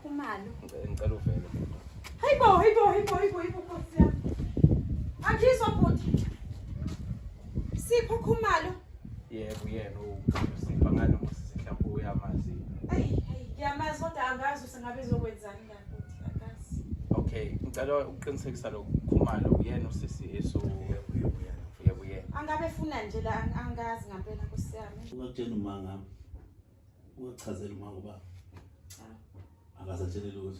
Khumalo. Ngicela uvele. Hayibo, hayibo, hayibo, hayibo, hayibo Nkosi yami. Angizwa bhuti. Sipho Khumalo. Yebo yena usipha ngani noma mhlawumbe uyamazi. Ayi, hayi, ngiyamazi kodwa angazi usengabe ezokwenzani la bhuti, angazi. Okay, ngicela ukuqinisekisa lokhu Khumalo uyena usisi eso Yebo, yebo, yena. yebo yena. Angabe efuna nje la angazi ngampela Nkosi yami. Ungakutshela uma ngami. Ungachazela uma ngoba Cha. akasatshele lutho.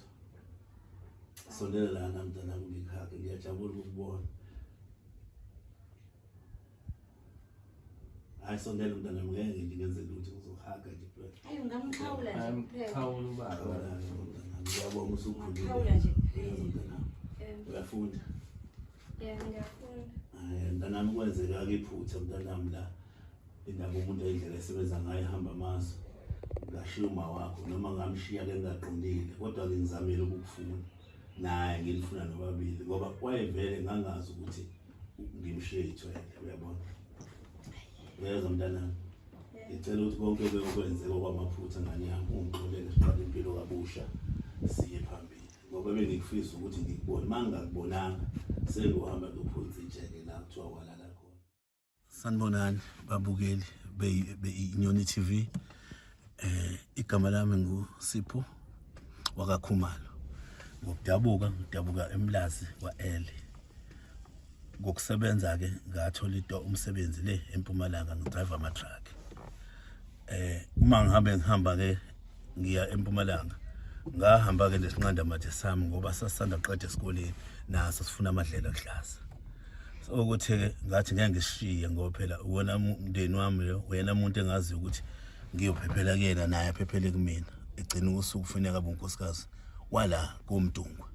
Sondela lana mntanami ngikhakhe ngiyajabula ukukubona. Hayi sondela mntanami ngeke nje ngenze lutho ngizohaga nje kuphela. Ayi ungamxhawula nje kuphela. Xhawula ubaba. Mntanami ngiyabonga usukhulile. Ungamxhawula nje Uyezwa kuphela. mntanami. Uyafunda. Yebo ngiyafunda. Hayi mntanami kwenzeka-ke iphutha mntanami la indaba umuntu indlela esebenza ngayo ihamba amaso ngashiya uma wakho noma ngamshiya-ke ngingaqondile kodwa-ke ngizamile ukukufuna naye ngilifuna nobabili ngoba wayevele ngangazi ukuthi ngimshiye ithwele uyabona uyezwa mntanami ngicela ukuthi konke okwenzeka okwamaphutha ngane yami ungixolele siqale impilo kabusha siye phambili ngoba bengikufisa ukuthi ngikubone uma ngingakubonanga sengiyohamba ngiyophonsa ijeke la kuthiwa walala khona. Sanibonani babukeli be-Inyoni TV. Igama lami nguSipho wakaKhumalo. Ngokudabuka ngidabuka eMlazi kwa-L. Ngokusebenza ke ngathola into umsebenzi le eMpumalanga ngidrive ama truck. Uma ngihambe ngihamba ke ngiya eMpumalanga ngahamba ke nesinqanda mathe sami ngoba sasisanda kuqeda esikoleni naso sifuna amadlela kuhlaza. So ukuthi ke ngathi ngeke ngishiye ngoba phela uwona umndeni wami lo uyena umuntu engaziyo ukuthi ngiyophephela kuyena naye aphephele kumina. Egcina usuku kufuneka bunkosikazi wala koMdungwa.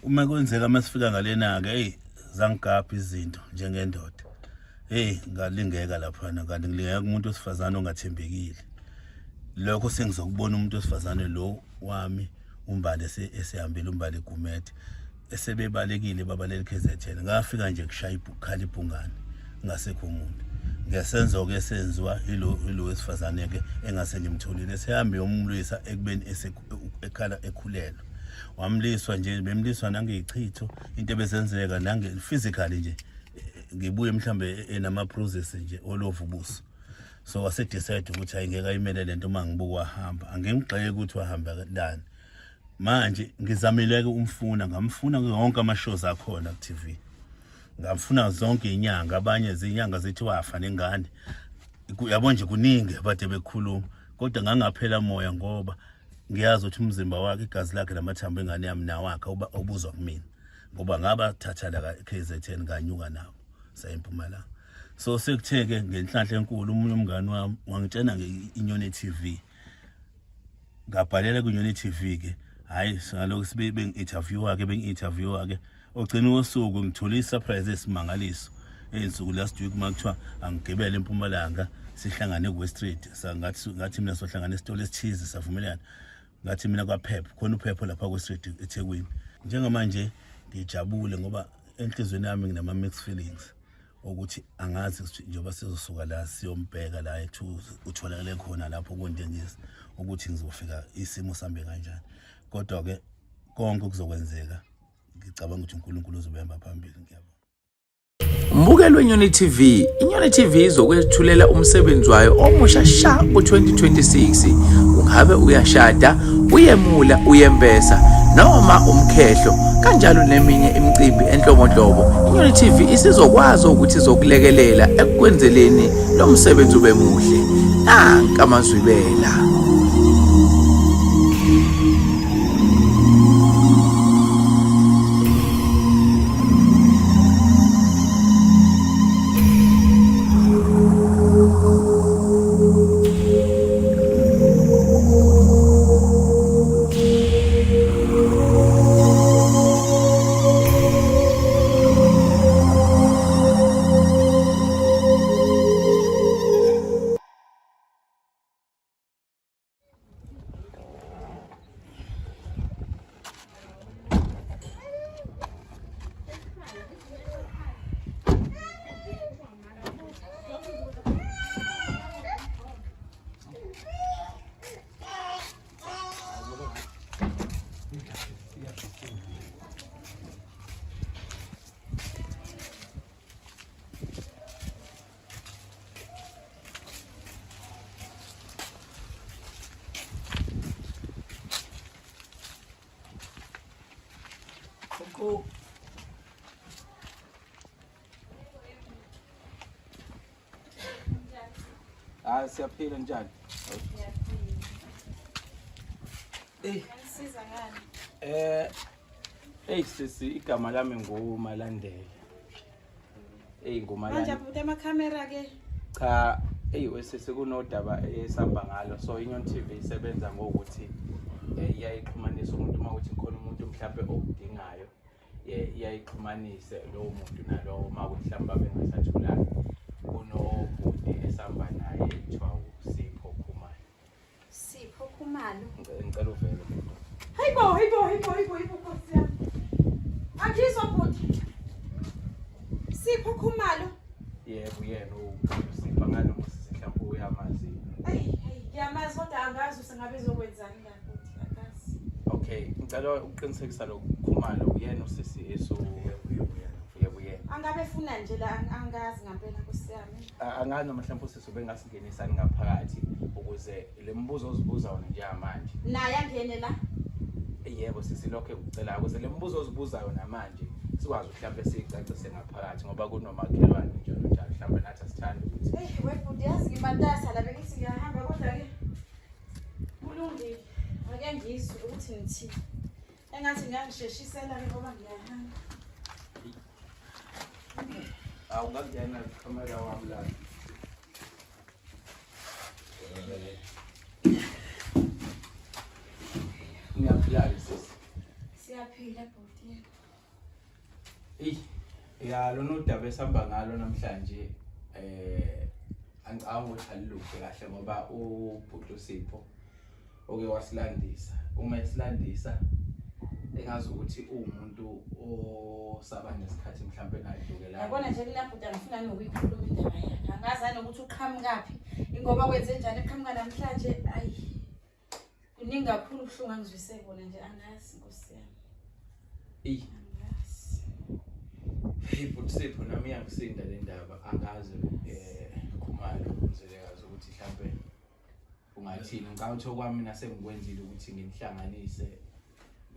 Uma kwenzeka masifika ngalena ke hey zangigapha izinto njengendoda. Hey ngalingeka laphana kanti ngilingeka kumuntu wesifazane ongathembekile. Lokho sengizokubona umuntu wesifazane lo wami uMbali esehambile uMbali Gumede esebebalekile babalele KZN ngafika nje kushaya ibhukhala ibhungane ngasekho umuntu ngesenzo ke senziwa ilo wesifazane ke engase ngimtholile esehambe yomlwisa ekubeni ekhala ekhulelwe wamliswa nje bemliswa nangeyichitho into ebesenzeka nange physically nje ngibuye mhlambe enama bruises nje all over ubuso. So wase decide ukuthi ayingeke ayimele lento uma ngibuka wahamba angimgxeke ukuthi wahamba lani. Manje ngizamile ke umfuna ngamfuna yonke ama shows akhona ku TV. Ngamfuna zonke inyanga abanye izinyanga zithi wafa nengane. Yabo nje kuningi abade bekhuluma kodwa ngangaphela moya ngoba ngiyazi ukuthi umzimba wakhe igazi lakhe namathambo engane yami nawakhe obuzwa kumina ngoba ngabathatha la KZN nganyuka nabo saya eMpumalanga. So sekuthe ke ngenhlanhla enkulu umunye umngani wami wangitshena nge-Inyoni TV. Ngabhalela kwiNyoni TV ke hayi ngalokho sibe bengi-interviewa ke bengi-interviewa ke ogcina usuku ngithole i-surprise esimangaliso ey'nsuku last week uma kuthiwa angigibele eMpumalanga sihlangane ku-West Street ngathi ngathi mina sohlangana esitolo esithize savumelana ngathi mina kwaphepha khona uphepho lapha ku-Street eThekwini. Njengamanje ngijabule ngoba enhliziyweni yami nginama-mixed feelings ukuthi angazi ukuthi njengoba sizosuka la siyombheka la ethu utholakele khona lapho kundengisi ukuthi ngizofika isimo sambe kanjani kodwa ke konke kuzokwenzeka ngicabanga ukuthi uNkulunkulu uzobehamba phambili. Ngiyabonga. Mbukeli weNyoni TV, iNyoni TV izokwethulela umsebenzi wayo omusha sha ku-2026. Ungabe uyashada, uyemula, uyembesa noma umkhehlo kanjalo neminye imicimbi enhlobonhlobo. INyoni TV isizokwazi ukuthi izokulekelela ekukwenzeleni lo msebenzi ube muhle. Nanka amazwibela. Sipho. Hayi siyaphila njani? Ngiyaphila. Ngisiza ngani? Eh Hey sisi igama lami nguMalandela. Hey Manje nguMalandela. bhuti amakhamera ke. Cha hey wesisi kunodaba esihamba ngalo so Inyon TV isebenza ngokuthi iyayixhumanisa umuntu uma kuthi khona umuntu mhlambe okudingayo iyayixhumanise lowo muntu nalowo uma kuthi mhlawumbe bengasatholani kunobhuti esihamba naye kuthiwa uSipho Khumalo. Sipho Khumalo. Ngicela uvele. Hayibo, hayibo, hayibo, hayibo, hayibo Nkosi yami. Angizwa bhuti. Sipho Khumalo. Yebo yena uSipho nganoma sisi mhlawumbe uyamazi. Ayi, hayi, ngiyamazi kodwa angazi usengabe ezokwenzani la bhuti, angazi. Okay, ngicela ukuqinisekisa lokhu Khumalo uyena usisi esu yebo yena. Angabe efuna nje la angazi ngampela Nkosi yami. Angazi noma mhlawumbe usisi ubengasingenisani ngaphakathi ukuze le mbuzo ozibuza wona njengamanje. Naye angene la. Yebo sisi lokho ekucela ukuze le mbuzo ozibuza yona manje sikwazi mhlawumbe siyicacise ngaphakathi ngoba kunomakhelwane njalo njalo mhlawumbe nathi asithandi ukuthi Hey, webhuti yazi ngimatasa la bengithi ngiyahamba kodwa ke kulungile. Ake ngizwe ukuthi ngithini. Engathi ngiyangisheshisela ke ngoba ngiyahamba. Awungangena camera wami la. Ngiyaphila-ke sisi. Siyaphila bhuti. Eyi, ya lona udaba esihamba ngalo namhlanje angicabangi ukuthi aluluhle kahle ngoba ubhuti uSipho oke wasilandisa. Uma esilandisa engazi ukuthi uwumuntu osaba nesikhathi mhlampe nadlukela. Yabona nje mina bhuti angifuna nokuyikhuluma indaba yakhe. Angazi nokuthi uqhamukaphi. Ingoba kwenze njani eqhamuka namhlanje ayi. Kuningi kakhulu ubuhlungu angizwise bona nje angazi Nkosi yami. Eyi, Angazi. hey bhuti Sipho nami iyangisinda le ndaba angazi Khumalo Mzelekazi ukuthi mhlampe ungathini. Ngicabanga ukuthi okwami mina sengikwenzile ukuthi nginihlanganise.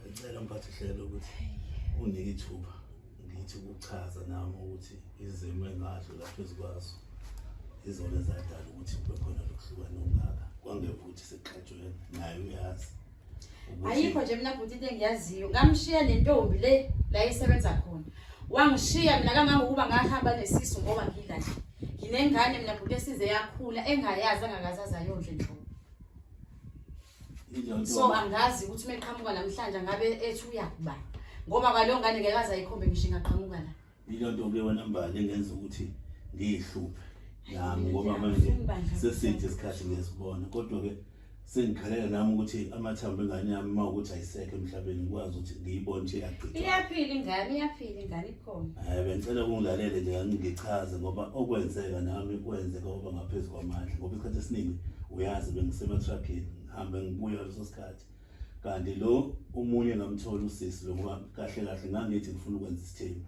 Ngicela mphathi hlelo ukuthi unike ithuba ngithi ukuchaza nami ukuthi izimo engadlula phezu kwazo izona ezadala ukuthi kube khona lokuhlukana okungaka. Kwangeva ukuthi sekuxatshwene naye uyazi. Ayikho nje mina bhuti into engiyaziyo. Ngamshiya nentombi le la isebenza khona. Wangishiya mina kangangokuba ngahamba nesisu ngoba ngila nje. Nginengane mina bhuti esize yakhula engayazi angakaze azayondle nhlobo. So angazi ukuthi uma eqhamuka namhlanje angabe ethi uyakuba. Ngoba kwaleyo ngane ngeke aze ayikhombe ngisho ingaqhamuka la. Ile nto ke wena Mbali engenza ukuthi ngiyihluphe nami ngoba manje seside isikhathi ngesibona kodwa ke sengikhalela nami ukuthi amathambo engane yami uma ukuthi ayisekho emhlabeni ngikwazi ukuthi ngiyibone nje yagqitshwa. Iyaphila ingane, iyaphila ingane ikhona. Hayi bengicela ukungilalele nje ngichaze ngoba okwenzeka nami kwenzeka ngoba ngaphezu kwamandla ngoba isikhathi esiningi uyazi bengisemathrakhini ngihambe ngibuya leso sikhathi kanti lo omunye ngamthola usisi lo ngoba kahle kahle ngangithi ngifuna ukwenza isithembu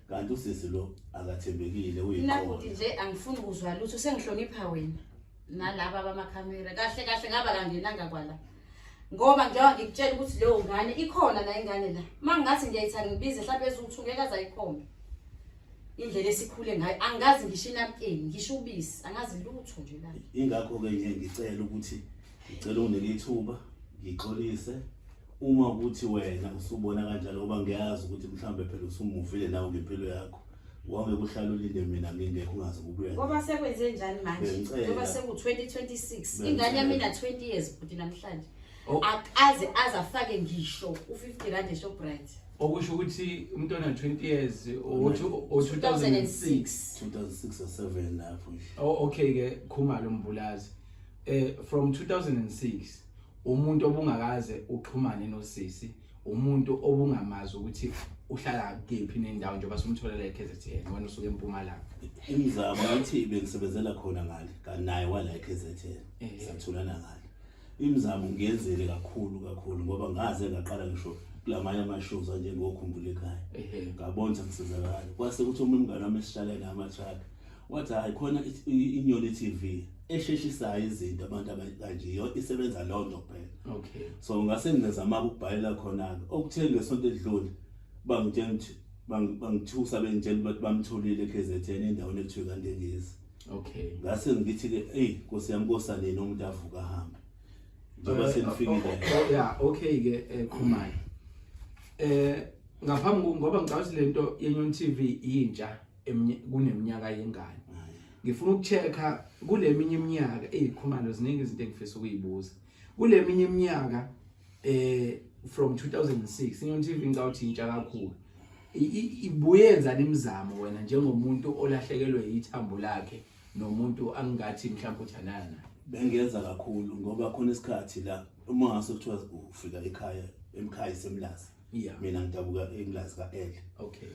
kanti usisi lo akathembekile Mina bhuti uyiqola. nje angifuni ukuzwa lutho sengihlonipha wena nalaba abamakhamera kahle kahle ngaba kangenanga kwala ngoba njengoba ngikutshela ukuthi leyo ngane ikhona la ingane la uma ngingathi ngiyayithanda ngibize mhlawumbe ezukuthi ngeke aze ayikhombe indlela esikhule ngayo angazi ngisho inapkeni ngisho ubisi angazi lutho nje la. Ingakho ke nje ngicela ukuthi ngicela unginike ithuba ngixolise uma ukuthi wena usubona kanjalo ngoba ngiyazi ukuthi mhlawumbe phela usumuvile nawe ngempilo yakho wonke kuhlala ulinde mina ngingekho ungaze kubuya Ngoba sekwenze njani manje Bengicela. ngoba seku 2026 Bengicela. ingane yami ina 20 years bhuti namhlanje Oh. akaze azafake ngisho u50 rand eShoprite. Okusho ukuthi umuntu ona 20 years o 2006. 2006 or 7 lapho nje. Oh okay ke Khumalo Mbulazi. From 2006 umuntu obungakaze uxhumane nosisi, umuntu obungamazi ukuthi uhlala kephi nendawo njengoba sumtholela eKZN wena usuke eMpumalanga. Imizamo ithi bengisebenzela khona ngale kanti naye wala eKZN satholana ngale. Imizamo ngiyenzile kakhulu kakhulu ngoba ngaze ngaqala ngisho kulamanye ama-shows anjengokhumbula ekhaya. Ngabona ukuthi angisizakali. Kwase kuthi omunye umngane wami esihlale naye ama-truck wathi hayi khona Inyoni TV esheshisayo izinto abantu abakanje isebenza leyo nto kuphela. Okay. So ngase ngizama ukubhalela khona-ke okuthe ngesonto edlule Bangitshela ukuthi bangithusa bengitshela ukuthi bamtholile eKZN endaweni ekuthiwa kaNdengezi. Okay. Ngase ngithi ke hey Nkosi yami kosa nini umuntu avuka ahambe. Njengoba senifikile. Oh, yeah, okay ke Khumalo. Ngaphambi ngoba ngicabanga ukuthi lento yeNyoni TV intsha kuneminyaka yengane. Ngifuna ukuchecka kule minye iminyaka eyikhumalo ziningi izinto engifisa ukuyibuza. Kule minye iminyaka from 2006 iNyoni TV ngicabanga ukuthi intsha kakhulu. Ibuyenza imizamo wena njengomuntu olahlekelwe ithambo lakhe nomuntu angathi mhlawumbe uthandana naye. Bengiyenza kakhulu ngoba khona isikhathi la uma ngase kuthiwa ufika ekhaya emkhaya isemlazi. Mina ngidabuka eMlazi ka-L. Okay.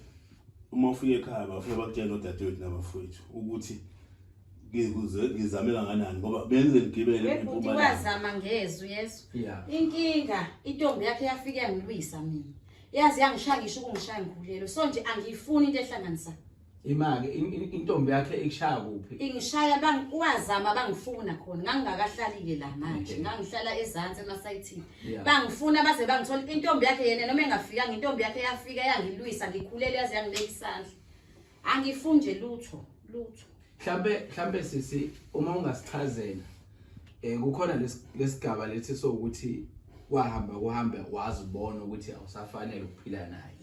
Uma ufika ekhaya bafike bakutshela odadewethu nabafowethu ukuthi ngizame kanganani ngoba benze ngigibele Webhuti eMpumalanga. wazama ngezwi yeso. Yeah. Inkinga intombi yakhe yafika yangilwisa mina. Yazi yangishaya ngisho ukungishaya ngikhulelwe. So nje angiyifuni into ehlanganisa. Imake intombi yakhe ikushaya kuphi? Ingishaya wazama bangifuna khona. Ngangingakahlali ke la manje. Okay. Ngangihlala ezansi emasayithini. Yeah. Bangifuna baze bangithola intombi yakhe yena noma engafikanga intombi yakhe yafika yangilwisa ngikhulelwe yaze yangibeka isandla. Angifuni nje lutho, lutho. Mhlambe sisi uma ungasichazela kukhona lesigaba lethi sokuthi wahamba kuhambe wazibona ukuthi awusafanele ukuphila naye.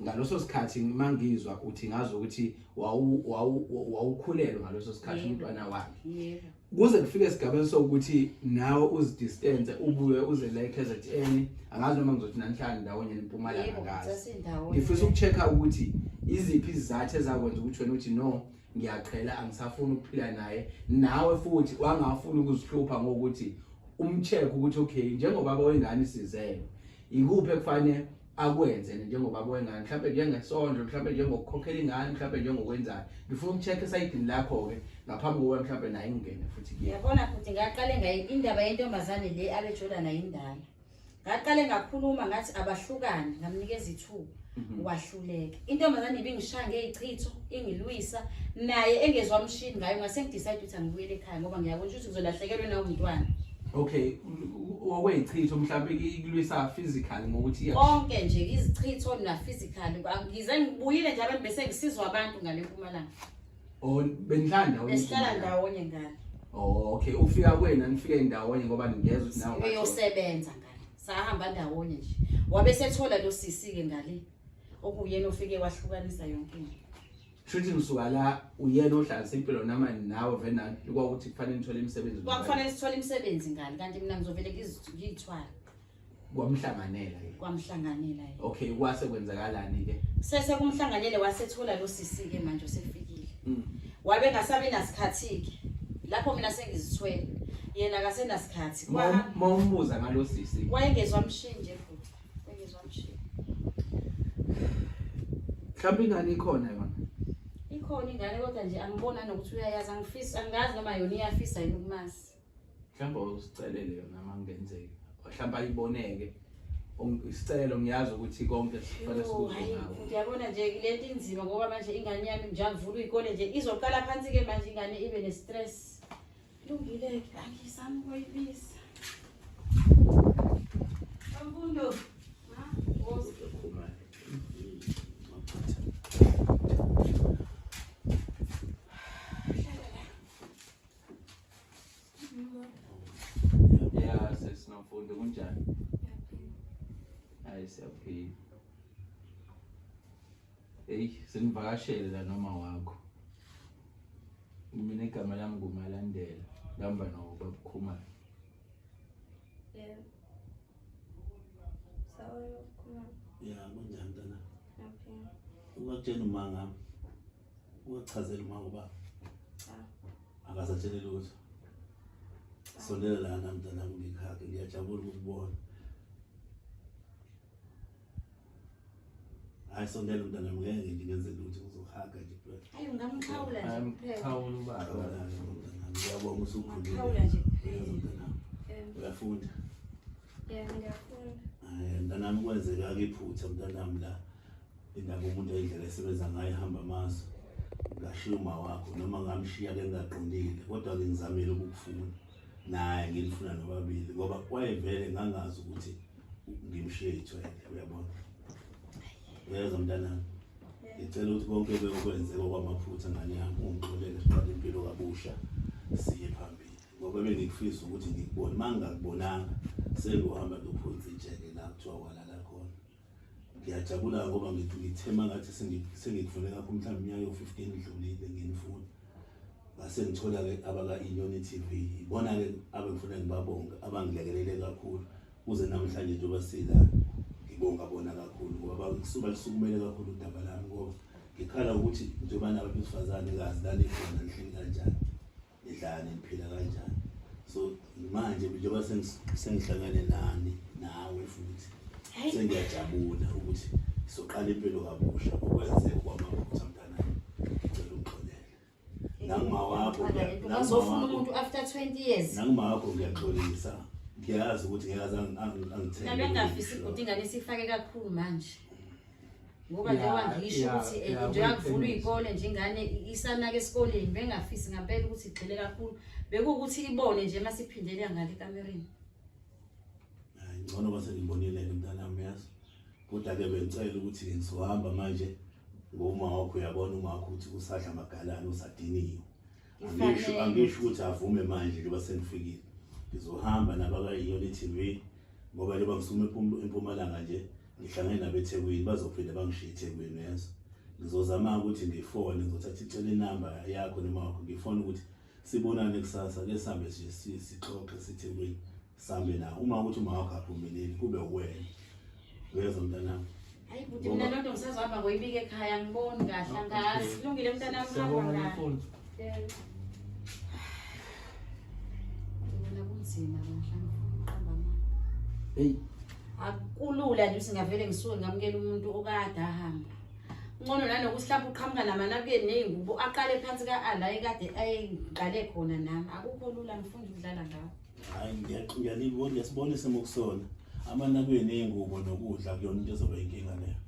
Ngaloso sikhathi mangizwa uthi ngazi ukuthi wawukhulelwe ngaloso sikhathi umntwana wakhe. Yebo. Kuze kufike esigabeni sokuthi nawe uzidistance ubuye uze la eKZN, angazi noma ngizothi nanihlala ndawonye eMpumalanga Yebo, ngazi. sasindawonye. Ngifisa ukuchecka ukuthi iziphi izizathu ezakwenza ukuthi wena uthi no ngiyaqhela angisafuni ukuphila naye, nawe futhi wangafuni ukuzihlupha ngokuthi umcheck ukuthi okay njengoba wengane isizele ikuphi ekufanele akwenze njengoba wengane, mhlawumbe njengesondlo, mhlawumbe njengokukhokhela ingane, mhlawumbe njengokwenzani. Ngifuna ukucheck esayidini lakho ke ngaphambi kokuba mhlawumbe naye ingene futhi kuyena. Yabona futhi ngaqale ngayi indaba yentombazane le abejola nayo indala. Ngaqale ngakhuluma ngathi abahlukane, ngamnikeza ithuba. Wahluleka. Intombazane ibingishaya ngezichitho, ingilwisa, naye engezwa umshini ngayo ngase ngidecide ukuthi angibuyele ekhaya ngoba ngiyabona ukuthi ngizolahlekelwa nawo umntwana. Okay, okweyichitho mhlawumbe ikulwisa physical ngokuthi konke nje izichitho na physical. Ngize ngibuyile nje abantu bese ngisizwa abantu ngale Mpumalanga. Oh, benihlala ndawonye? Besihlala ndawonye ngane. Oh, okay, ufika kwena nifike ndawonye ngoba ningezwa ukuthi nawe uyosebenza ngane. Sahamba ndawonye nje. Wabe sethola lo sisi ke ngale okuyena ofike wahlukanisa yonke into. Shuthi ngisuka la uyena ohlalisa impilo nama nawe vena kwakuthi kufanele nithole imisebenzi. Kwakufanele sithole imisebenzi ngale kanti mina ngizovele ngizithwale. Kwamhlanganela ke. Kwamhlanganela yena. Okay, kwase kwenzakalani ke? Sese kumhlanganele wasethola lo sisi ke manje usefikile. Wabe ngasabe nasikhathi ke. Lapho mina sengizithwele. Yena akasenasikhathi. Mawumbuza ngalo sisi. Wayengezwa mshini nje futhi. Wayengezwa mshini. Mhlawumbe ingane ikhona yona. Ikhona ingane kodwa nje angibona nokuthi uyayazi, angifisi, angazi noma yona iyafisa yini ukumazi. Mhlawumbe usicelele yona mangenzeka. Mhlawumbe ayiboneke. Isicelo ngiyazi ukuthi konke sifanele sikuzwe ngawo. Ngiyabona nje le nto inzima ngoba manje ingane yami nje angivula izikole nje izoqala phansi ke manje ingane ibe ne-stress. Lungile ke angizami ukuyibiza. Mfundo. Ha? Woza. Yeah, sesinomfundo kunjani? Hayi siyaphila. Hey, sinivakashele la noma wakho. Mina igama lami nguMalandela, ngihamba noBaba Khumalo. Yebo. Sawubona Khumalo. Ya, kunjani mntana? Ngiyaphila. Ungakutshela uma ngami. Ungachazela uma ngoba Cha. akasatshele lutho. Sondela lana mntanami ngikhakhe, ngiyajabula ukukubona. Hayi sondela mntanami, ngeke nje ngenze lutho, ngizohaga nje kuphela. Hayi ungamxhawula nje kuphela. Xhawula ubaba. Xhawula mntanami, ngiyabonga usukhulile. Ungamxhawula nje kuphela. Mntanami. Yebo. Uyafunda? Yebo, ngiyafunda. Hayi mntanami, kwenzeka ke iphutha mntanami la. Indaba umuntu indlela esebenza ngayo ihamba amazwe. Ngashiya uma wakho noma ngamshiya ke ngingaqondile, kodwa ke ngizamile ukukufuna. Naye ngilifuna nobabili ngoba wayevele ngangazi ukuthi ngimshiye ithwele, uyabona. Uyezwa mntanami? Ngicela ukuthi konke bekwenzeka kwamaphutha ngane yami ungixolele siqale impilo kabusha siye phambili. Ngoba bengikufisa ukuthi ngikubone, uma ngingakubonanga sengohamba ngiyophonsa ijeke la kuthiwa walala khona. Ngiyajabula ngoba ngithi ngithema ngathi sengikufune kakhulu mhlawumbe iminyaka ewu-15 idlulile nginifuna. Ngase ngithola-ke abaka-Inyoni TV, ibona-ke abengifuna ngibabonge abangilekelele kakhulu kuze namhlanje njengoba sila ngibonga bona kakhulu ngoba balisukumele kakhulu udaba lami ngoba ngikhala ukuthi njengoba nabantu besifazane kazi la nikhona nihleli kanjani nidlani niphila kanjani so manje njengoba sengihlangane nani nawe futhi sengiyajabula ukuthi soqala impilo kabusha okwenzeka kwamaphutha mntanami ngicela ungixolele Nangumawakho Ngazofuna umuntu after 20 years. Nangumawakho ngiyaxolisa. Ngiyazi ukuthi ngeke aze angithenge. Nami engafisi ukuthi ingane sifake kakhulu manje. Ngoba njengoba ngisho ukuthi eh, njengoba kuvulwa iy'kole nje ingane isanaka esikoleni bengafisi ngampela ukuthi igxile kakhulu. Bekuwukuthi ibone nje uma siphindele ngale ekamereni. Hayi ngcono base ngibonile ke mntanami yazi. Kodwa ke bengicela ukuthi ngizohamba manje ngoma wakho uyabona uma wakho ukuthi usadla amagalane usadiniwe. Angisho angisho ukuthi avume manje njengoba sengifikile. Ngizohamba nabaka-Inyoni TV ngoba njengoba ngisume eMpumalanga nje ngihlangene nabeThekwini bazophinde bangishiye eThekwini uyezwa. Ngizozama ukuthi ngifone ngizothatha icela inamba yakho noma wakho ngifone ukuthi sibonane kusasa ke sihambe nje sixoxe sithekwini sambe na uma ukuthi uma wakho aphumeleli kube uwena uyezwa mntanami. Hayi bhuti mina loo nto ngisazohamba ngoyibika ekhaya ngiboni kahle angazi. Kulungile mntanami hamba kahle. Ngibona kunzima bandla ngifuna ukuqamba amanga. Hey. Akulula nje ukuthi ngavele ngisuke ngamukela umuntu okade ahamba. Ngcono nanokuthi mhlawumbe uqhamuka namanabukeni ney'ngubo aqale phansi ka-ala ekade ayengiqale khona nami. Akukho lula ngifunda ukudlala ngawo. Hayi ngiyalibona ngiyasibona isimo kusona. Amanabukeni ney'ngubo nokudla kuyona into ezoba inkinga leyo.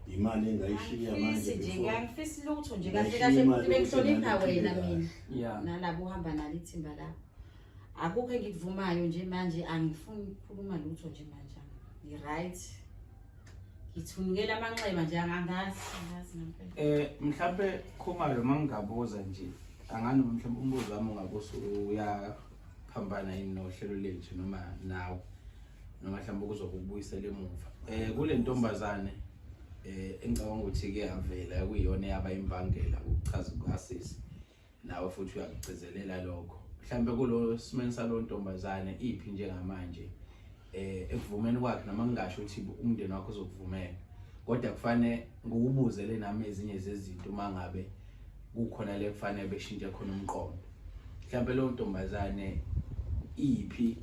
Imali engayishiya manje Angifisi nje, before. angifisi lutho nje kahle Ngayishiya kahle imali bengihlonipha ukuthi wena imali mina. Yeah. Nalabo uhamba nalo ithimba lakho. Akukho engikuvumayo nje manje angifuni ukukhuluma lutho nje manje. Ngi-right. Ngithunukela amanxeba nje angazi, angazi ngempela. Eh mhlambe Khumalo mangingabuza nje angani mhlambe umbuzo wami ungabe usuyaphambana yini nohlelo lethu noma nawe noma mhlambe kuzokubuyisela emuva. Eh kule ntombazane eh engicabanga ukuthi ke yavela kuyiyona eyaba imbangela ukuchaza kukasisi. Nawe futhi uyakugcizelela lokho mhlambe kulo simeni salo ntombazane iphi njengamanje eh ekuvumeni kwakhe noma ngingasho ukuthi umndeni wakho uzokuvumela kodwa kufanele ngikubuzele nami ezinye zezinto uma ngabe kukhona le kufanele beshintshe khona umqondo mhlambe lo ntombazane iphi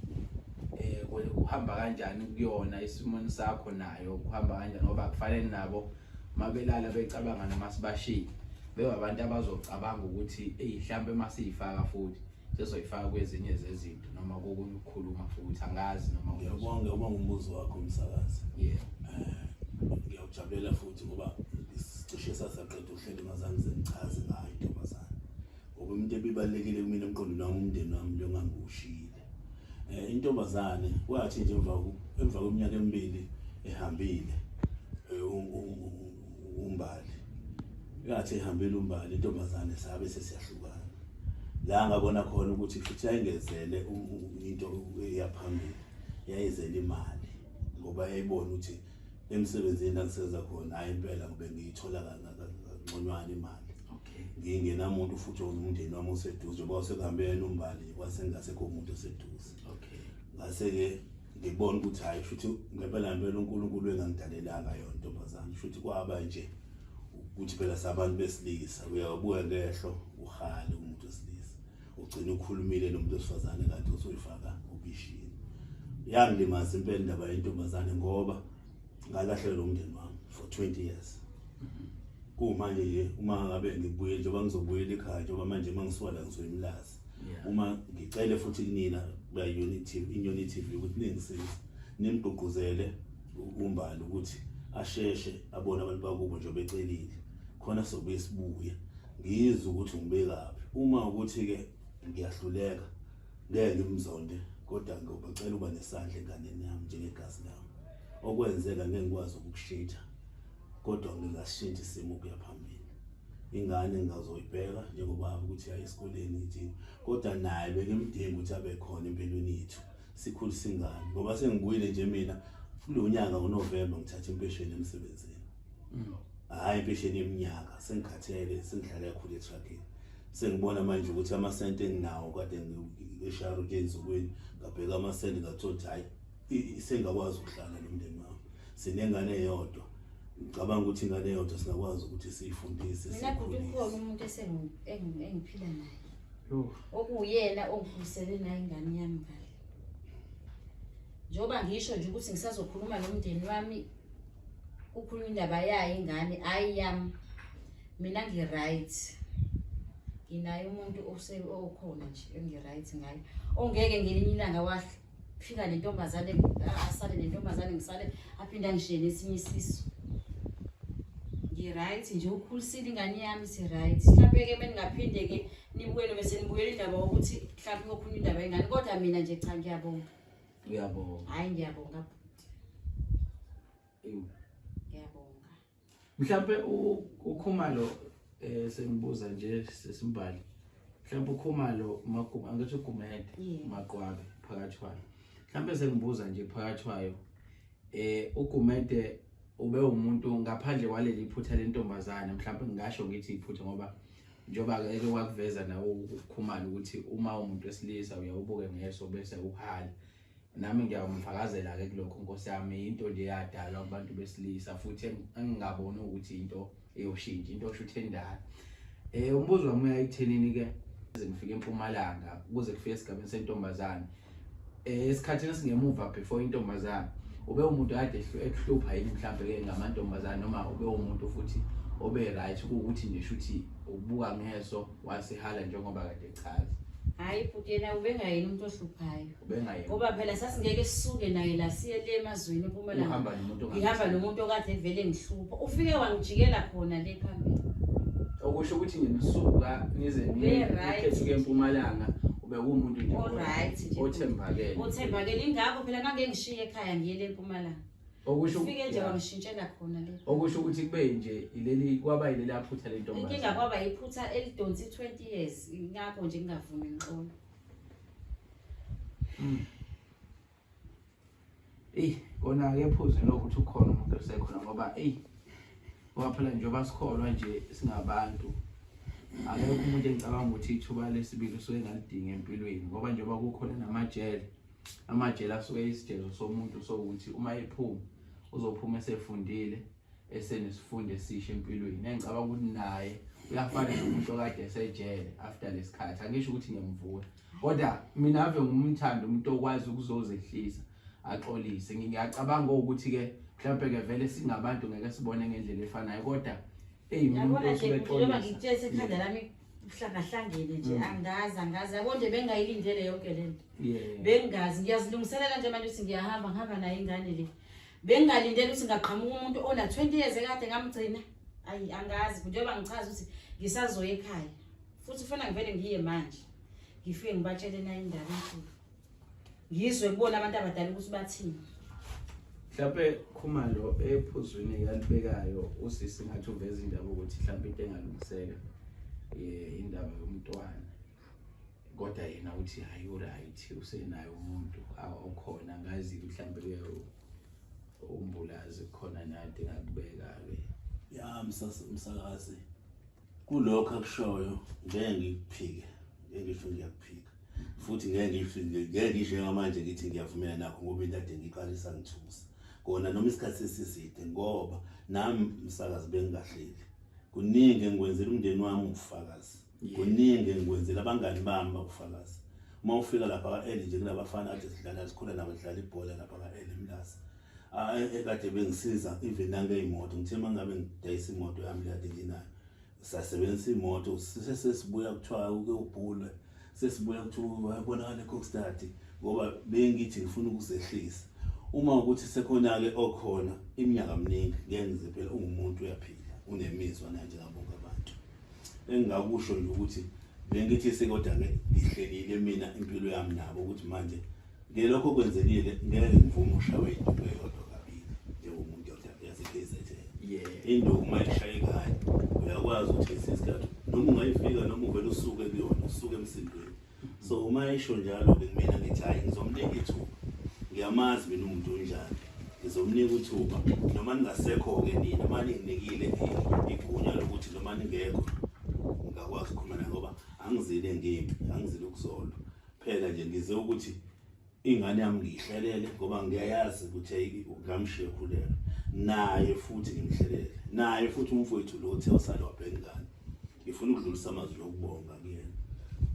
eh kuhamba kanjani kuyona isimoni sakho nayo kuhamba kanjani ngoba kufanele nabo mabelala becabanga noma sibashiye bebabantu abazocabanga ukuthi eyi mhlampe masiyifaka futhi sesoyifaka kwezinye zezinto noma kokunye ukukhuluma futhi angazi noma ngiyabonga ngiyabonga umbuzo wakho umsakazi yeah eh ngiyawujabulela futhi ngoba cishe sasaqeda uhlelo ngazange sengichaze ngayo intombazane ngoba umuntu ebibalekile kumina emqondweni wami umndeni wami lo ngangiwushiyile eh intombazane kwathi nje emva emva kweminyaka emibili ehambile eh, umbali yathi ehambile umbali intombazane sabe sesiyahlukana la ngabona khona ukuthi futhi yayingezele into eyaphambili yayizele imali ngoba yayibona ukuthi emsebenzini la ngisebenza khona hayi impela ngobe ngiyithola kangconywana imali okay ngingenamuntu futhi umndeni wami useduze ngoba sekuhambe yena umbali kwase ngingasekho umuntu oseduze okay ngase-ke ngibona ukuthi hhayi shuthi ngempela ngempela uNkulunkulu engangidalelanga yona ntombazane shuthi kwaba nje ukuthi phela sabantu besilisa uyabuka ngehlo uhale umuntu wesilisa ugcina ukhulumile nomuntu wesifazane kanti usuyifaka obishini yangilimaza impela indaba yentombazane ngoba ngalahlekelwa umndeni wami for 20 years kumanje nje uma ngabe ngibuye njengoba ngizobuyela ekhaya njengoba manje uma ngisuka la ngizoya eMlazi uma ngicele futhi kunina ba-unity inyoni TV ukuthi ningisize nimgqugquzele uMbali ukuthi asheshe abone abantu bakubo njengoba ecelile khona sobuye sibuye ngizwe ukuthi ngibekaphi uma ukuthi-ke ngiyahluleka ngeke ngimzonde kodwa ngiyobacela uba nesandla enganeni yami njengegazi lami okwenzeka ngeke ngikwazi ukukushintsha. Kodwa ngingashintsha isimo kuya phambili. Ingane ngingazoyibheka njengoba ukuthi yaye esikoleni ngithini, kodwa naye bengimdinga ukuthi abe khona empilweni yethu sikhulisa ingane, ngoba sengibuyile nje mina kulo nyaka ngoNovemba ngithatha impesheni emsebenzini. Hhayi impesheni yeminyaka, sengikhathele, sengihlale kakhulu etruckini. Sengibona manje ukuthi amasenti enginawo kade ngishaya ukuthi ey'nsukwini ngabheka amasenti ngathola ukuthi hhayi sengingakwazi ukuhlala nomndeni wami. Sinengane eyodwa, ngicabanga ukuthi ingane eyodwa singakwazi ukuthi siyifundise. Mina bhuti ukhona umuntu engiphila naye okuwuyena ongikhulisele naye ingane yami kahle. Njengoba ngisho nje ukuthi ngisazokhuluma nomndeni wami, kukhulunywa indaba yayo ingane, hhayi yami. Mina ngi-right, nginaye umuntu okhona nje engi-right ngaye, ongeke ngelinye ilanga wafika nentombazane, asale nentombazane, ngisale aphinde angishiye nesinye isisu. Ngi-right nje, ukhulisile ingane yami, si-right. Mhlampe-ke uma ningaphinde-ke nibuye noma senibuyela indaba yokuthi mhlampe kokhulunywa indaba yengane, kodwa mina nje cha, ngiyabonga. Uyabonga? Hhayi, ngiyabonga bhuti. Ngiyabonga. Mhlampe uKhumalo sengibuza nje sesimbali. Mhlampe uKhumalo Maguma, angithi uGumede Maqwabe phakathi kwayo. Mhlampe sengibuza nje phakathi kwayo. uGumede ube umuntu ngaphandle kwaleli phutha lentombazane, mhlampe ngingasho ngithi iphutha ngoba njengoba eke wakuveza nawo uKhumalo ukuthi uma umuntu wesilisa uyawubuke ngeso bese uhala. Nami ngiyamfakazela-ke kulokho nkosi yami, into nje yadalwa kubantu besilisa futhi engingaboni ukuthi into eyoshintsha, into osho ukuthi endala. Umbuzo wami uya ekuthenini-ke kuze ngifike eMpumalanga, kuze kufike esigabeni sentombazane. Esikhathini esingemuva before intombazane, ube umuntu kade ekuhlupha yini mhlampe-ke ngamantombazane, noma ube umuntu futhi obe right kuwukuthi nje shuthi ukubuka ngeso wasehala njengoba kade echaza? Hhayi bhuti, yena ubengayena umuntu ohluphayo. Ubengayena. Ngoba phela sasingeke sisuke naye la siye le emazweni eMpumalanga. Uhamba nomuntu ongazi. Ngihamba nomuntu okade evele ngihlupha. Ufike wangijikela khona le phambili. Okusho ukuthi nje nisuka nize Ube right. nikhethe ukuya eMpumalanga, ube kuwumuntu nje O-right nje. othembakele. Othembakele, ingakho phela ngangeke ngishiye ekhaya ngiyele eMpumalanga. Okusho Ufike nje wangishintshela khona le. Okusho ukuthi kube nje ileli kwaba yileli aphutha lentombazane. Inkinga kwaba iphutha elidonsa i-20 years, ingakho nje ngingavumi ngixolo. Eyi, kona ke phuzu lokuthi ukhona umuntu osekhona ngoba eyi ngoba phela njengoba sikholwa nje singabantu, akekho umuntu engicabanga ukuthi ithuba lesibili usuke engalidinga empilweni, ngoba njengoba kukhona namajele, amajele asuke isijezo somuntu sokuthi uma ephuma uzophuma esefundile, esenesifundo esisha empilweni. Engicabanga ukuthi naye uyafana nomuntu okade esejele after lesikhathi. Angisho ukuthi ngiyamvuna, kodwa mina ave ngumthanda umuntu okwazi ukuzozehlisa axolise. Ngiyacabanga ukuthi-ke mhlawumbe-ke vele singabantu ngeke sibone ngendlela efanayo, kodwa eyi mina umuntu Yabona nje osuke njengoba exolisa. ngikutshela sekhanda lami hlangahlangene nje, angazi yabo nje bengingayilindele yonke le nto. Bengingazi, ngiyazilungiselela nje manje ukuthi ngiyahamba, ngihamba naye ingane le. Bengingalindele ukuthi ngaqhamuka umuntu ona 20 years ekade ngamgcina. Ayi angazi, njengoba ngichaza ukuthi ngisazoya ekhaya. Futhi ufuna ngivele ngiye manje. Ngifike ngibatshele naye indaba enkulu. Ngizwe kubona abantu abadala ukuthi bathini. Mhlawumbe Khumalo ephuzwini kalibekayo usisi ngathi uveza indaba ukuthi mhlawumbe into engalungiseka indaba yomntwana, kodwa yena uthi hayi uright, usenayo umuntu okhona. Ngazi mhlawumbe ke umbulazi khona nade ngakubeka-ke. Ya msakazi, kulokho akushoyo ngeke ngikuphike, ngeke ngisho ngiyakuphika, futhi ngeke ngisho ngeke ngisho njengamanje ngithi ngiyavumelana nakho, ngoba into ade ngiqalisa ngithusa kona noma isikhathi sesiside, ngoba nami msakazi bengingahleli. Kuningi engikwenzela umndeni wami ubufakazi, kuningi engikwenzela abangani bami babufakazi. Uma ufika lapha ka-Eli nje kulabafana kade sidlala sikhula nabo sidlala ibhola lapha ka-Eli eMlazi, ekade bengisiza even nangeyimoto. Ngithe uma ngabe ngidayisa imoto yami le kade nginayo, sasebenzisa imoto, sesibuya kuthiwa uke ubhulwe, sesibuya kuthiwa wayebonakala eKokstad, ngoba bengithi ngifuna ukuzehlisa. Uma ukuthi sekhona-ke okhona iminyaka miningi, ngeke ngize phela, ungumuntu uyaphila, unemizwa naye njengabonke abantu. Engingakusho nje ukuthi bengithi sekodwa-ke ngihlelile mina impilo yami nabo, ukuthi manje ngelokho kwenzekile ngeke ngivume ushawe into eyodwa kabili njengomuntu yase-KZN. Induku uma ishaya ekhaya uyakwazi ukuthi ngesinye isikhathi noma ungayifika noma uvele usuke kuyona usuke emsindweni. So uma esho njalo-ke mina ngithi hhayi ngizomnika ithuba, ngiyamazi mina umuntu unjani, ngizomnika uthuba noma ningasekho-ke nina, uma ninginikile igunya lokuthi noma ningekho ngingakwazi ukukhuluma naye ngoba angizile ngempi, angizile ukuzolwa. Phela nje ngize ukuthi ingane yami ngiyihlelele ngoba ngiyayazi ukuthi ngamshiya ekhulelwe naye futhi ngimhlelele naye futhi umfowethu lo othe wasale wabheka ingane ngifuna ukudlulisa amazwi okubonga kuyena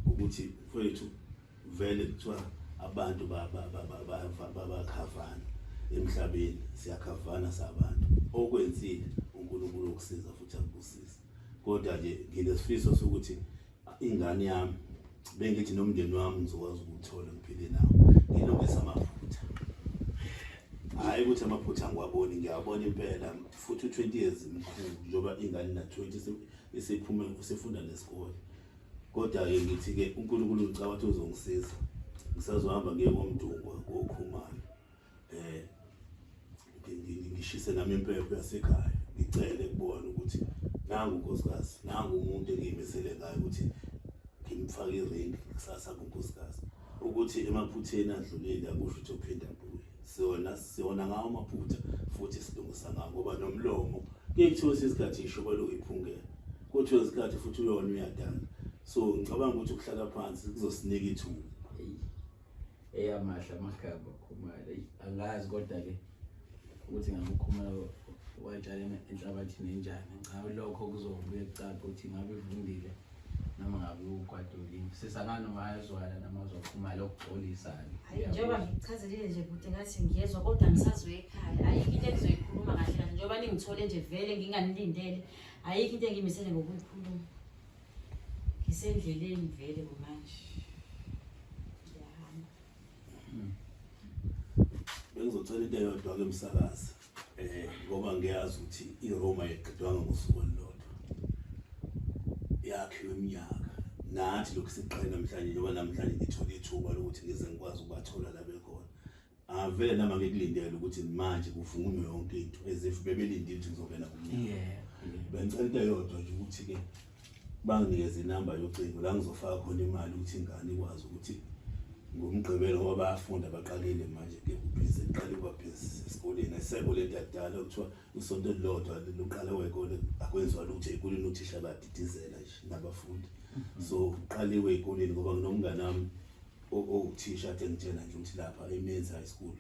ukuthi mfowethu vele kuthiwa abantu bakhavana emhlabeni siyakhavana sabantu okwenzile uNkulunkulu ukusiza futhi akubusise kodwa nje nginesifiso sokuthi ingane yami bengithi nomndeni wami ngizokwazi ukuwuthola ngiphile nawo ngilungise amaphutha hhayi ukuthi amaphutha angiwaboni ngiyawabona impela futhi u-20 years mkhulu njengoba ingane na-20 isiphume usefunda nesikole kodwa-ke ngithi-ke uNkulunkulu ngicabanga ukuthi uzongisiza ngisazohamba ngiye koMdungwa koKhumalo eh ngishise nami impepho yasekhaya ngicele kubona ukuthi nangu unkosikazi nangu umuntu engiyimisele ngayo ukuthi ngimfake iringi kusasa kunkosikazi ukuthi emaphutheni adlulile akusho ukuthi uphinda abuye siyona siyona ngawo amaphutha futhi silungisa ngawo ngoba nomlomo kuye kuthiwe isikhathi isho kwelo iphungela kuthiwe isikhathi futhi uyona uyadala so ngicabanga ukuthi ukuhlala phansi kuzosinika ithuba. Eyamahle amagama Khumalo. Eyi, angazi kodwa-ke ukuthi ngabe uKhumalo watshala enhlabathini enjani. Cha lokho kuzobuye kucace ukuthi ngabe ivundile noma ngabe ugwadulile. Sisangani ungayazwana namazwi aKhumalo okuxolisa-ke. Hayi njengoba ngikuchazelile nje bhuti ngathi ngiyezwa kodwa ngisazoya ekhaya. Ayikho into engizoyikhuluma kahle kahle njengoba ningithole nje vele nginganilindele. Ayikho into engiyimisele ngokuyikhuluma. Ngisendleleni vele kumanje. Ngiyahamba. Bengizocela into eyodwa ke msakazi eh ngoba ngiyazi ukuthi iRoma yeqedwanga ngosuku olulodwa. Yakhiwe iminyaka. Nathi lokhu siqale namhlanje njengoba namhlanje ngithole ithuba lokuthi ngize ngikwazi ukubathola la bekhona. Avele nami angikulindele ukuthi manje kuvunywe yonke into as if bebelindile ukuthi ngizongena kumnyango. Yeah. Bengicela into eyodwa nje ukuthi ke banginikeze inamba yocingo la ngizofaka khona imali ukuthi ingane ikwazi ukuthi ngoMgqibelo ngoba bayafunda baqalile manje ke kubhizi kuqale kuba busy esikoleni ayisekho lento yakudala okuthiwa isonto elilodwa luqala wekole akwenziwa lutho ey'koleni othisha bayadidizela nje nabafundi so kuqaliwe ey'koleni ngoba nginomngane wami owuthisha ade ngitshela nje ukuthi lapha eMenzi High School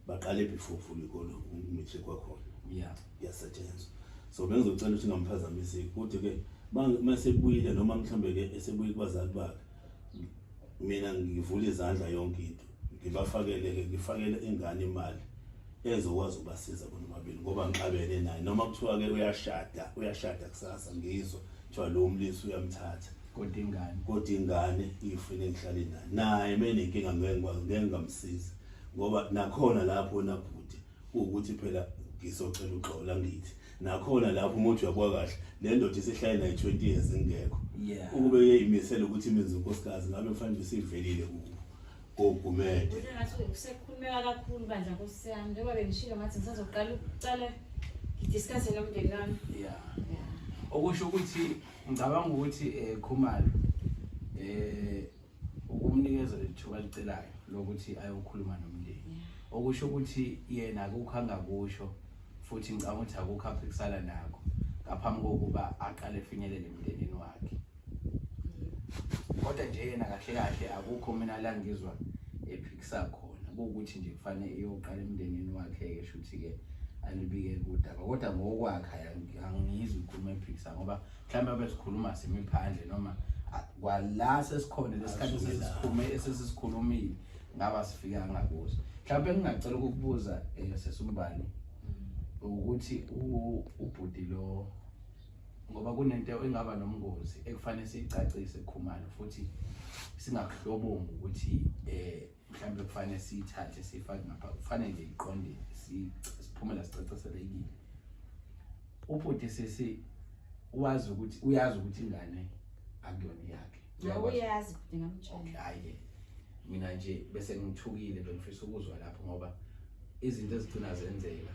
baqale before kuvulwa ikolo umatric wakhona Yeah. kuyasetshenzwa so bengizocela ukuthi ngamphazamisi kodwa ke uma sebuyile noma mhlambe ke esebuye kubazali bakhe mina ngivula izandla yonke into ngibafakele ke ngifakele ingane imali ezokwazi ukubasiza bona bobabili ngoba ngixabene naye noma kuthiwa ke uyashada uyashada kusasa ngizwa kuthiwa lo mlisa uyamthatha Kodwa ingane. Kodwa ingane ifune ngihlale naye naye menenkinga ngeke ngikwazi ngeke ngamsiza ngoba nakhona lapho nabhuti ukuthi phela ngizocela uxolo angithi nakhona lapho umuntu uyabuka kahle le ndoda isihlale naye 20 years ingekho ukube uyeyimisela ukuthi imenze unkosikazi ngabe mfanele isivelile kubo koGumede. Ukuthi ngathi sekukhulumeka kakhulu bandla nkosi yami njengoba bengishilo ngathi ngisazoqala ukuqala ngidiscuss nomndeni wami. Yeah. Yeah. Okusho ukuthi ngicabanga ukuthi eh Khumalo eh ukumnikeza lethuba alicelayo lokuthi ayokhuluma nomndeni. Okusho ukuthi yena akukho angakusho futhi ngicabanga ukuthi akukho aphikisana nakho ngaphambi kokuba aqale efinyelele emndenini wakhe. Kodwa nje yena kahle kahle akukho mina la ngizwa ephikisa khona kuwukuthi nje kufanele iyoqala emndenini wakhe-ke shuthi-ke alibike kudaba kodwa ngokwakhe angiyizwa ikhuluma ephikisa ngoba mhlawumbe abe sikhuluma simi phandle noma kwala sesikhona lesikhathi sesikhulume esesikhulumile ngaba sifikanga kuso mhlawumbe ngingacela ukukubuza um sesumbali ukuthi ubhuti lo ngoba kunento engaba nomngozi ekufanele siyicacise Khumalo futhi singakuhlobongi ukuthi eh mhlawumbe kufanele siyithathe siyifake ngapha kufanele nje iqonde siphumela sicaciselekile ubhuti sisi wazi ukuthi uyazi ukuthi ingane akuyona yakhe uyazi bhuti ngamtshela okay hayi mina nje bese ngithukile bengifisa ukuzwa lapho ngoba izinto ezigcina zenzeka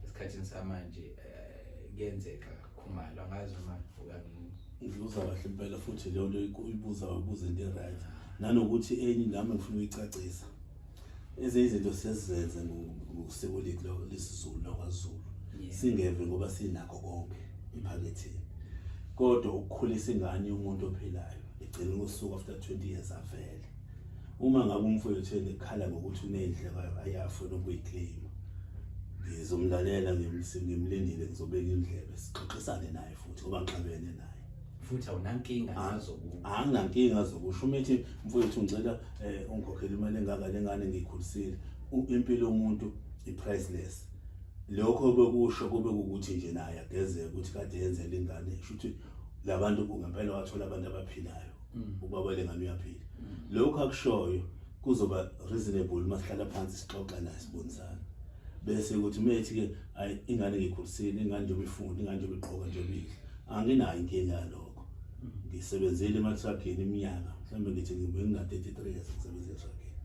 esikhathini samanje eh, Kuyenzeka Khumalo, angazi noma uyangi Ngibuza kahle impela futhi leyo nto uyibuza ubuza into e-right nanokuthi enye nami ngifuna ukuyicacisa. Ezinye izinto siyazenze ngosiko lethu lesiZulu lakwaZulu. Singeve ngoba sinakho konke ephaketheni. Kodwa ukukhulisa ingane yomuntu ophilayo egcina ngosuku after 20 years avele. Uma ngabe umfowethu ekhala ngokuthi uney'ndleko ayafuna ukuyiclaima ngizomlalela ngimlindile ngizobeka indlebe sixoxisane naye futhi ngoba ngixabene naye. Futhi awunankinga nazo ku Anginankinga zokusho uma ethi mfowethu ngicela um ungikhokhele imali engaka le ngane ngiyikhulisile. Impilo yomuntu i-priceless. Lokho bekusho kube kukuthi nje naye agezeke ukuthi kade yenzela ingane sho ukuthi labantu ngempela wathola abantu abaphilayo. Ubaba lengane uyaphila. Lokho akushoyo kuzoba reasonable uma sihlala phansi sixoxa naye sibonisana. Bese ukuthi uma ethi ke ayi ingane ngiyikhulisile, ingane njengoba ifunda, ingane njengoba igqoka, njengoba idla, anginayo inkinga yalokho. Ngisebenzile emathrakini iminyaka, mhlawumbe ngithi ngina-33 years ngisebenza ethrakini.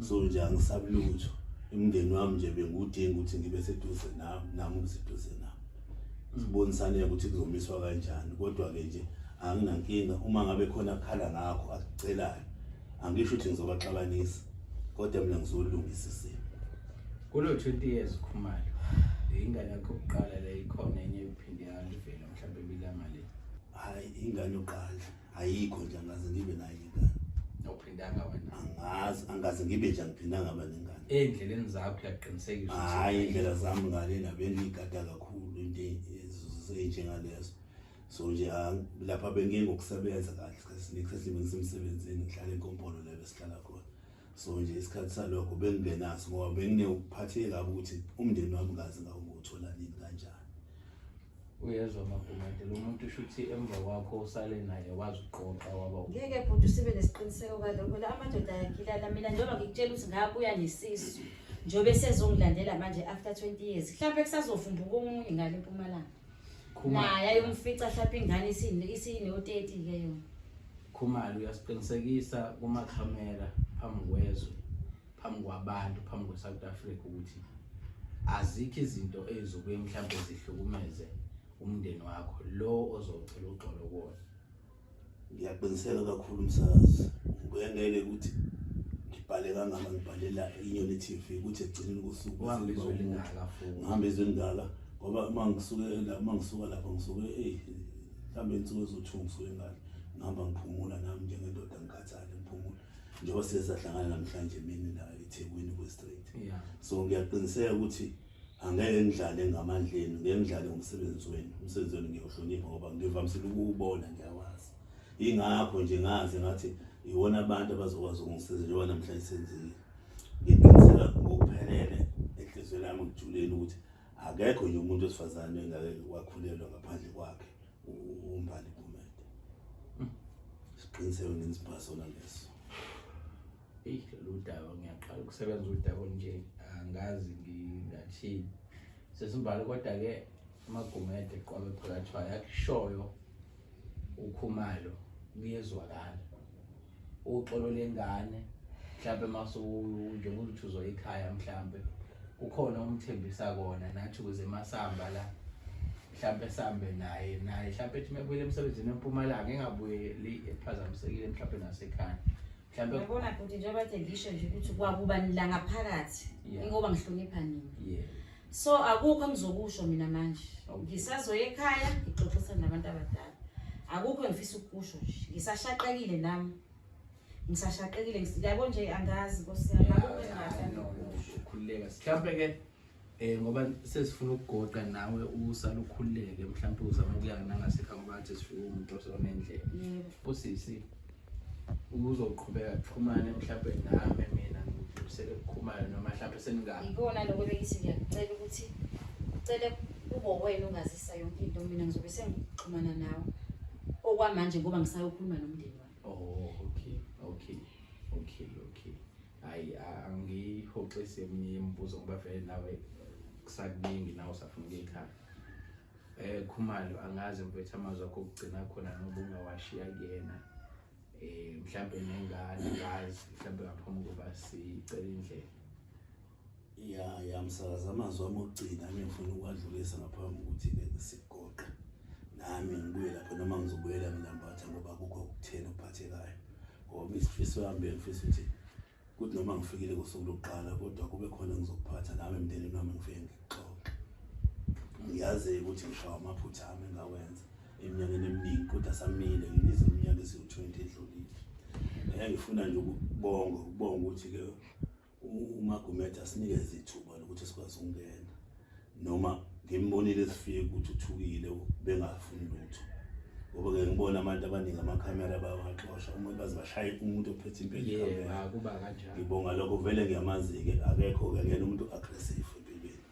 So nje angisabi lutho. Umndeni wami nje bengiwudinga ukuthi ngibe seduze nami, nami ube seduze nami. Sibonisane ukuthi kuzomiswa kanjani, kodwa-ke nje anginankinga uma ngabe khona akhala ngakho akucelayo. Angisho ukuthi ngizobaxabanisa, kodwa mina ngizolungisa isimo. Kulo 20 years Khumalo, ingane yakho yokuqala le ikhona enye iphinde yalivela mhlawumbe bilanga le. Hayi, ingane yokuqala ayikho nje, angaze ngibe nayo ingane. Awuphindanga wena. Angazi, angaze ngibe nje angiphindanga ngaba nengane. Ey'ndleleni zakho uyaqinisekisa ukuthi Hhayi, iy'ndlela zami ngalena bengiyigada kakhulu into ey'njengalezo. So nje lapha bengiye ngokusebenza kahle isikhathi esiningi, isikhathi esiningi bengisemsebenzini ngihlala enkompolo la besihlala khona. So nje isikhathi salokho bengingenaso ngoba benginekuphatheke kabi ukuthi umndeni wami ngazi ngawuthola nini kanjani. Uyezwa Magumede, lo muntu usho ukuthi emva kwakho usale naye waziqoqa waba Ngeke bhuti sibe nesiqiniseko kalokho la amadoda ayagilana. Mina njengoba ngikutshela ukuthi ngabuya nesisu njengoba esezongilandela manje after 20 years, mhlawumbe kusazovumbuka omunye ngale eMpumalanga. Naye ayomfica mhlawumbe ingane isino-30 ke yona. Khumalo uyasiqinisekisa kumakhamera phambi kwezwe, phambi kwabantu, phambi kwe-South Africa ukuthi azikho izinto ey'zobuye mhlawumbe zihlukumeze umndeni wakho lo ozocela uxolo kuwona. Ngiyaqiniseka kakhulu umsakazi, ngeke ukuthi ngibhale kangaka ngibhalela iNyoni TV ukuthi ekugcineni kosuku Uhambe izwe elingaka futhi. Ngihambe izwe elingaka ngoba uma ngisuke la, uma ngisuka lapha ngisuke eyi mhlawumbe insuku eziwu-2 ngisuke ngale ngihamba ngiphumula nami njengendoda ngikhathale ngiphumula njengoba siye sahlangana namhlanje emini la eThekwini kwe-Street. So ngiyaqiniseka ukuthi angeke ngidlale ngamandla enu, ngeke ngidlale ngomsebenzi wenu. Umsebenzi wenu ngiyawuhlonipha ngoba ngivamisile ukuwubona, ngiyawazi. Yingakho nje ngaze ngathi iwona abantu abazokwazi ukungisiza njengoba namhlanje senzile. Ngiqiniseka ngokuphelele enhliziyweni yami ngijulile ukuthi akekho nje umuntu wesifazane engake wakhulelwa ngaphandle kwakhe uMbali Gumede. Siqiniseko nginisipha sona leso. Eyi, lolu daba ngiyaqala ukusebenza udaba olunje, angazi ngingathini. Sesimbali kodwa-ke uMagumede qwabe phakathi kwayo akushoyo uKhumalo kuyezwakala. Uxolo lengane mhlampe mase njengoba uthi uzoya ekhaya mhlampe kukhona umthembisa kona nathi ukuze masihamba la mhlampe sihambe naye naye mhlampe ethi mebuyele emsebenzini eMpumalanga engabuyeli ephazamisekile mhlampe nasekhaya mhlampe. Uyabona bhuti njengoba kade ngisho nje ukuthi kwakuba la ngaphakathi ingoba ngihlonipha nina. So akukho engizokusho mina manje. Ngisazoya ekhaya ngixoxisane nabantu abadala. Akukho engifisa ukukusho nje. Ngisashaqekile nami. Ngisashaqekile yabo nje angazi Nkosi yami akukho engingahle ngikusho. Ukhululeka. Mhlampe ke ngoba sesifuna ukugoqa nawe usale ukhululeke mhlampe uzama ukuya nangasekhaya ngoba ngathi sifike umuntu osonendlela. Usisi uzoqhubeka kuxhumane mhlampe nami mina ngidlulisele kukhumalo noma mhlampe seningaka. Ikona lokho bekithi ngiyakucela ukuthi ucele kubo wena ungazisa yonke into, mina ngizobe sengixhumana nawe okwamanje ngoba ngisayokhuluma nomndeni wami. Oh, okay, okay, okay, okay. Hayi, angihoxisi eminye imibuzo ngoba vele nawe kusakuningi nawe usafuna ukuya ekhaya. Khumalo angazi mfethu amazwi akho okugcina khona noba ungawashiya kuyena. Mhlambe nengane ngazi mhlambe ngaphambi kokuba sicele indlela. Ya, ya msakazi, amazwi ami okugcina engifuna ukuwadlulisa ngaphambi kokuthi-ke sigoqe. Nami ngibuye lapha noma ngizobuyela ngilambatha ngoba akukho okutheni okuphathekayo. Ngoba isifiso yami bengifisa ukuthi kuthi noma ngifikile kusuku lokuqala kodwa kube khona ngizokuphatha nami emndenini wami ngifike ngikuxoxe. Ngiyazi ukuthi ngishawa amaphutha ami engawenza eminyakeni eminingi kodwa samile nginize iminyaka esiwu-20 edlulile. Ngifuna nje ukubonga ukubonga ukuthi-ke uMagumede asinikeze ithuba lokuthi sikwazi ukungena noma ngimbonile sifike ukuthi uthukile bengafuni lutho ngoba ke ngibona abantu abaningi amakhamera bayawaxosha umuntu baze bashaye umuntu ophethe impela ikhamera kuba kanjalo ngibonga lokho vele ngiyamazi-ke akekho-ke akuyena umuntu aggressive empilweni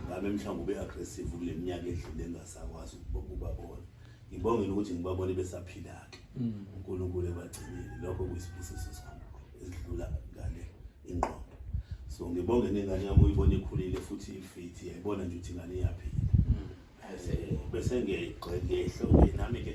ngabe mhlawumbe ube aggressive kule minyaka edlule engasakwazi ukubabona ngibongile ukuthi ngibabone besaphila-ke mm. uNkulunkulu ebagcinile lokho kuyisibusiso esikhulu esidlula ngale ingqondo so ngibonge nengane yami uyibona ikhulile futhi ifithi yayibona nje ukuthi ingane iyaphila mm. bese ngiyayigxeka nami ke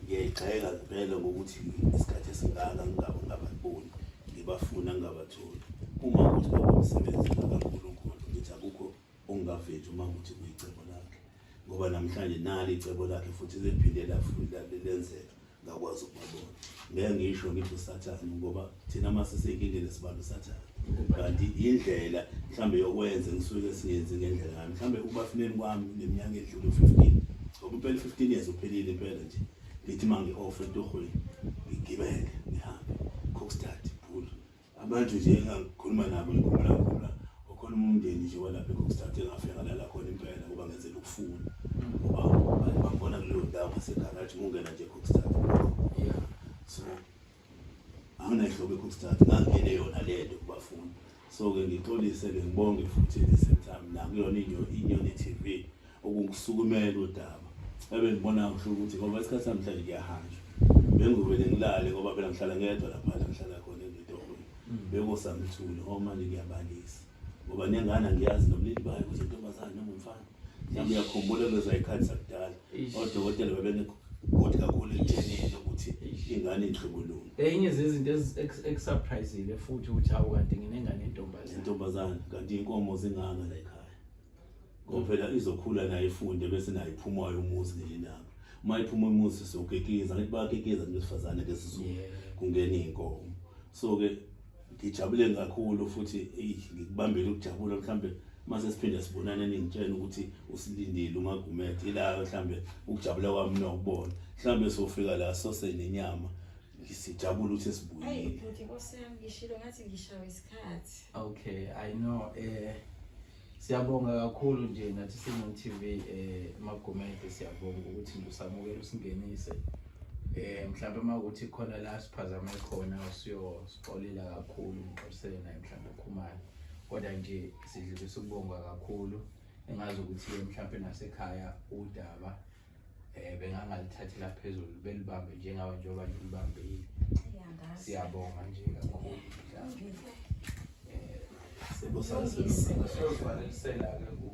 ngiyayigxeka ngempela ngokuthi isikhathi esingaka ngingaba ngingababoni ngibafuna ngingabatholi uma ukuthi kwakuwumsebenzi kaNkulunkulu ngithi akukho ongaveji uma ukuthi kuyicebo lakhe ngoba namhlanje nali icebo lakhe futhi liphinde lenzeka ngakwazi ukubabona ngeke ngisho ngithi usathane ngoba thina uma sisenkingeni sibala usathane kanti indlela mhlambe yokwenza ngisuke singenzi ngendlela yami mhlambe ukubafuneni kwami neminyaka edlule u-15 ngoba impela u-15 years uphelile impela nje ngithi uma ngi-off entohweni ngigibele ngihambe Kokstad pool Abantu nje engangikhuluma nabo ngikhuluma ngikhuluma ukhona umndeni nje walapha eKokstad engafika ngalala khona impela ngoba ngenzela ukufuna ngoba bangibona kuleyo ndawo ngasegaraji ngungena nje eKokstad yeah so anginayihlobo eKokstad ngangingene yona le nto kubafuna so-ke ngixolise-ke ngibonge futhi at the same time nakuyona iNyoni TV ukungisukumela udaba ebe ngibona kusho ukuthi ngoba isikhathi namhlanje kuyahanjwa bengivele ngilale ngoba phela ngihlala ngedwa lapha la ngihlala khona enditohweni mm. bekusamthule ngoba manje ngiyabalisa ngoba nengane angiyazi nobulili bayo ukuthi intombazane noma umfana mhlawumbe uyakhumbula kuleza yikhathi zakudala odokotela babene-good kakhulu ekuthenini ukuthi ingane inhlobo luni enye zezinto ekusurprisile futhi ukuthi hawu kanti nginengane yentombazane intombazane kanti inkomo zingaka la ekhaya ngoba phela izokhula nayo ifunde bese nayo iphumayo umuzi ngelinye ilanga uma iphuma umuzi sokekiza ngithi bayakekiza abantu besifazane ngesiZulu kungena iy'nkomo so-ke ngijabule kakhulu futhi eyi ngikubambile ukujabula mhlambe mase siphinde sibonane ningitshela ukuthi usilindile uMagumede ila mhlambe ukujabula kwami nokubona mhlambe sofika la sose nenyama sijabula ukuthi sibuyile Ayi bhuti nkosi yami ngishilo ngathi ngishawe isikhathi. Okay, I know eh siyabonga kakhulu nje nathi Sinyon TV eh Magumede siyabonga ukuthi nje usamukela usingenise. Eh mhlawumbe uma ukuthi khona la siphazame khona usiyosixolela kakhulu ngixolisele naye mhlawumbe uKhumalo. Kodwa nje sidlulisa ukubonga kakhulu engazi ukuthi mhlawumbe nasekhaya udaba eh bengangalithathela phezulu belibambe njengawe njengoba nilibambile siyabonga nje kakhulu eh siyozivalelisela ke ku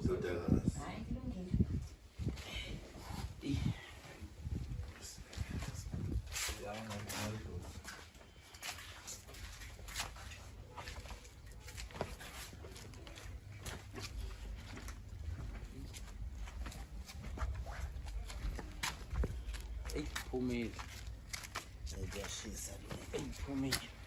ndodakazi Hayi kulungile. Eyi phumile. Kuyashisa lo. Eyi phumile.